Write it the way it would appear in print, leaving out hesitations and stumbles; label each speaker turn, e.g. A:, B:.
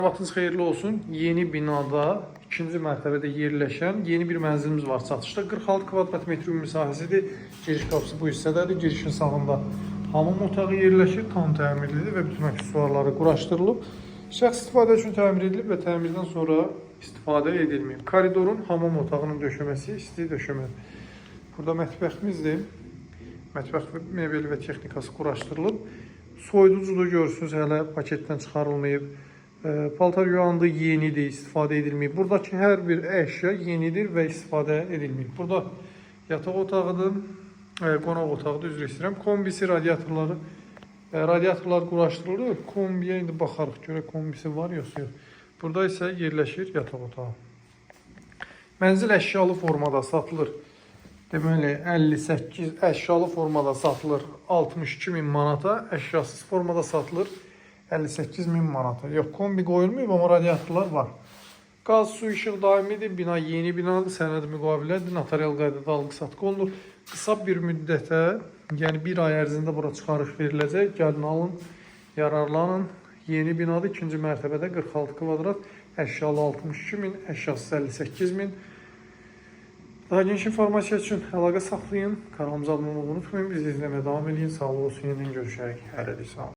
A: Vaxtınız xeyirli olsun. Yeni binada ikinci mərtəbədə yerləşən yeni bir mənzilimiz var satışda. 46 kvadrat metr ümumi sahəsidir. Giriş qapısı bu hissədədir. Girişin sağında hamam otağı yerləşir. Tam təmirlidir və bütün aksesuarları quraşdırılıb. Şəxsi istifadə üçün təmir edilib və təmirdən sonra istifadə edilməyib. Koridorun hamam otağının döşəməsi isti döşəmədir. Burada mətbəximizdir. Mətbəx mebeli və texnikası quraşdırılıb. Soyuducu da görürsünüz hələ paketdən çıxarılmayıb. Paltar yuvandı yenidir, istifadə edilməyib. Buradakı hər bir əşya yenidir və istifadə edilməyib. Burada yataq otağıdır, qonaq otağıdır, üzr istəyirəm. Kombisi, radiatorları, radiatorlar quraşdırılır. Kombiyə indi baxarıq, görək kombisi var yoxsa yox. Burada isə yerləşir yataq otağı. Mənzil əşyalı formada satılır. Deməli 58 əşyalı formada satılır 62 min manata, əşyasız formada satılır 58 min manata. Yox, kombi qoyulmayıb, amma radiatorlar var. Qaz, su, işıq daimidir. Bina yeni binadır, sənəd müqavilədir, notarial qaydada alqı-satqı olunur. Qısa bir müddətə, yəni bir ay ərzində bura çıxarış veriləcək. Gəlin alın, yararlanın. Yeni binadır, ikinci mərtəbədə 46 kvadrat, əşyalı 62 min, əşyasız 58 min. Daha geniş informasiya üçün əlaqə saxlayın. Kanalımıza abunə olmağı unutmayın. Bizi izləməyə davam edin. Sağ olun, yenidən görüşərik. Hələlik sağ olun.